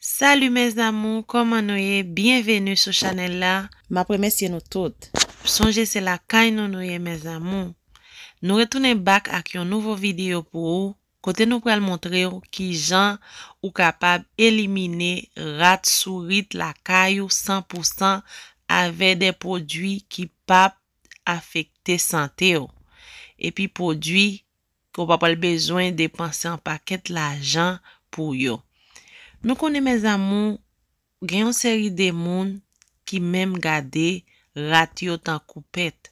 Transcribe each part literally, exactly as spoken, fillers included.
Salut mes amours, kòman nou ye? Byenveni sou chanèl la. M ap remèsye nou tout. Sonje se lakay nou nou ye mes amours. Nou retounen back ak yon nouvo videyo pou ou, kote nou pral montre w kijan ou kapab elimine rat, sourit lakay ou san pou san avè de pwodui ki p ap afekte sante w. Epi pwodui ke w pa pral bezwen depanse yon pakèt lajan pou yo. Nou konnen mes amours, gen yon seri de moun ki menm gade rat yo tankou pèt.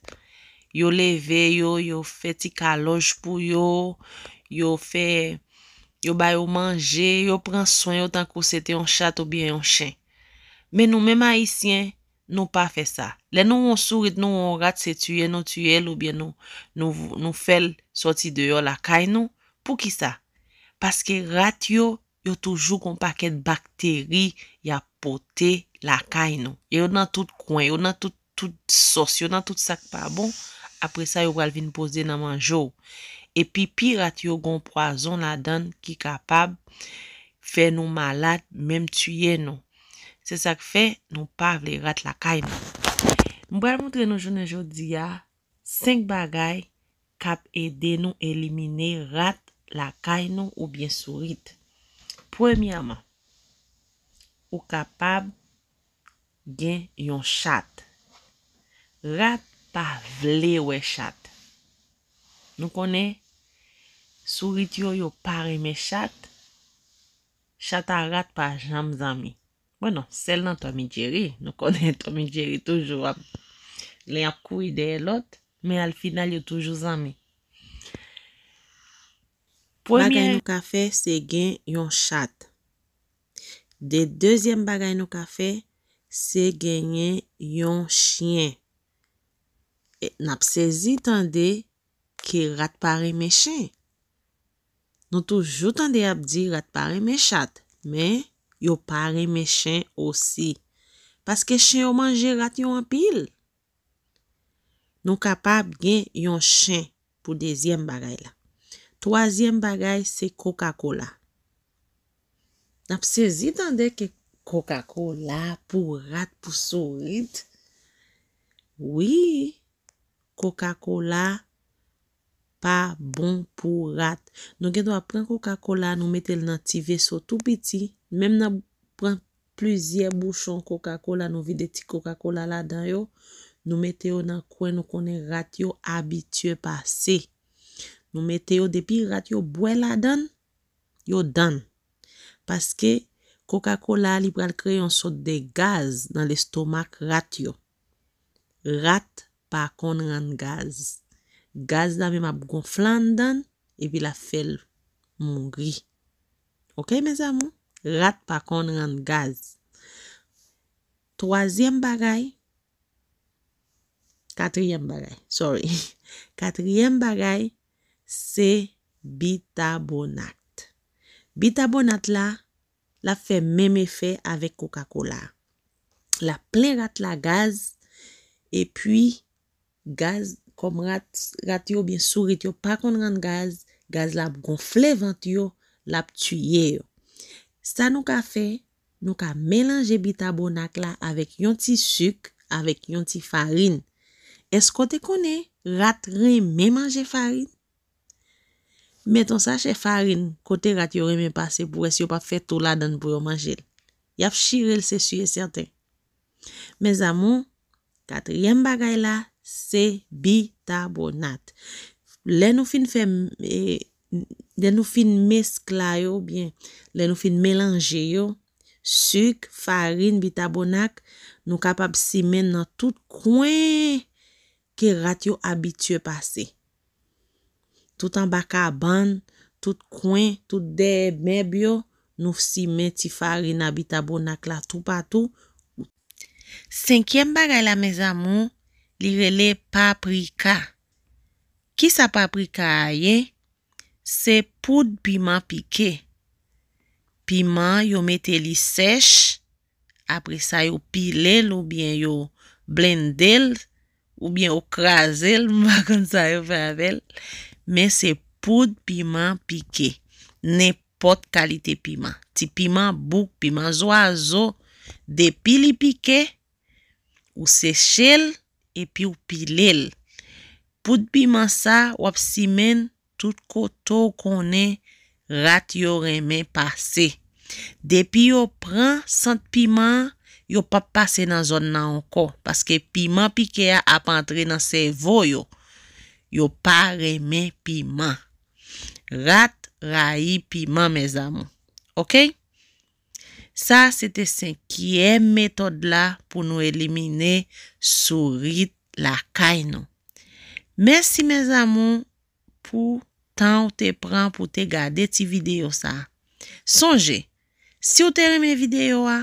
Yo leve yo, yo fè ti kalòj pou yo, yo fè, yo ba yo manje, yo pran swen yo tankou se te yon chat oubyen yon chen. Men nou menm Ayisyen, nou pa fè sa. Lè nou wè yon sourit, nou wè yon rat, se tiye nou tiye l oubyen nou, nou, nou fè l sòti deyò lakay nou. Poukisa? Paske rat yo, yo toujou gon pakèt bakteri y ap pote lakay nou. Yo nan tout kwen, yo nan tout, tout sòs, yo nan tout sa k pa bon. Apre sa, yo pral vin poze nan manje w. Epi pi rat yo gon pwazon ladan l ki kapab fè nou malad, menm tiye nou. Se sa k fè nou pa vle rat lakay nou. M pral montre nou jounen jodi a senk bagay k ap ede nou elimine rat lakay nou oubyen sourit. Premyèman, ou kapab gen yon chat. Rat pa vle wè chat. Nou konnen sourit yo, yo pa renmen chat. Chat a rat pa janm zanmi. Bon, non, sèl nan Tom et Jerry. Nou konnen Tom et Jerry toujou ap len ap kouri dèyè lòt, men al final yo toujou zanmi. Premye bagay nou ka fè, se gen yon chat. De dezyèm bagay nou ka fè, se genyen yon chyen. E, n ap sezi tande ke rat pa renmen chen. Nou toujou tande y ap di rat pa renmen chat, men yo pa renmen chen osi. Paske chen yo manje rat yo anpil. Nou kapab gen yon chen pou dezyèm bagay la. Twazyèm bagay se Coca-Cola. N ap sezi tande ke Coca-Cola pou rat, pou sourit. Wi, Coca-Cola pa bon pou rat. Nou gen dwa pran Coca-Cola, nou mete l nan ti veso tou piti, menm nan pran plizyè bouchon Coca-Cola, nou vide ti Coca-Cola ladan yo, nou mete yo nan kwen nou konnen rat yo abitye pase. Nou mete yo, depi rat yo bwè ladan l, yo done. Paske Coca-Cola, li pral kreye yon sòt de gaz nan lestomak rat yo. Rat pa konn rann gaz. Gaz la menm ap gonfle anndan l, epi l ap fè l mouri. Oke, mes amours? Rat pa konn rann gaz. Twazyèm bagay, katriyèm bagay, sorry. Katriyèm bagay, se bikabonat. Bikabonat la, l ap fè menm efè avèk Coca-Cola. L ap plen rat la gaz, epi gaz, kòm rat, rat yo oubyen sourit yo pa konn rann gaz, gaz la ap gonfle vant yo, l ap tiye yo. Sa nou ka fè, nou ka melanje bikabonat la avèk yon ti sik, avèk yon ti farin. Èske w te konnen rat renmen manje farin? Met yon sachè farin kote rat yo renmen pase pou wè si yo p ap fè tou ladan l pou yo manje l. Y ap chire l, se si e sèten. Mes amours, katriyèm bagay la, se bikabonat. Lè nou fin fè, e, lè nou fin meskla yo, oubyen lè nou fin melanje yo, sik, farin, bikabonat, nou kapab simen nan tout kwen ke rat yo abitye pase. Tout anba kabann, tout kwen, tout dèyè mèb yo, nou simen ti farin a bikabonat la toupatou. Senkyèm bagay la, mes amours, li rele paprika. Kisa paprika a ye? Se poud piman pike. Piman, yo mete li sèch, apre sa yo pile l oubyen yo blende l, oubyen yo kraze l, m pa konn sa yo fè avè l, men se poud piman pike. Nenpòt nenpòt kalite piman. Ti piman bouk, piman zwazo, depi li pike, ou seche l epi ou pile l. Poud piman sa, w ap simen l tout kote w konnen rat yo renmen pase. Depi yo pran sant piman an, yo p ap pase nan zòn nan ankò, paske piman pike a ap antre nan sèvo yo. Yo pa renmen piman. Rat rayi piman, mes amours. Oke? Sa se te senkyèm metòd la pou nou elimine sourit lakay nou. Mèsi, mes amours, pou tan w te pran pou te gade ti videyo sa. Sonje, si w te renmen videyo a,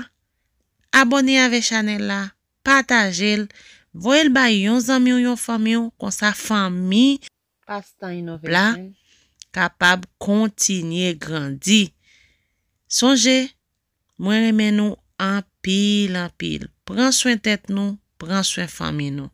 abòne avè chanèl la, pataje l, voye l bay yon zanmi w, yon fanmi w, konsa fanmi Pastan la Innovation kapab kontinye grandi. Sonje, mwen renmen nou anpil, anpil. Pran swen tèt nou, pran swen fanmi nou.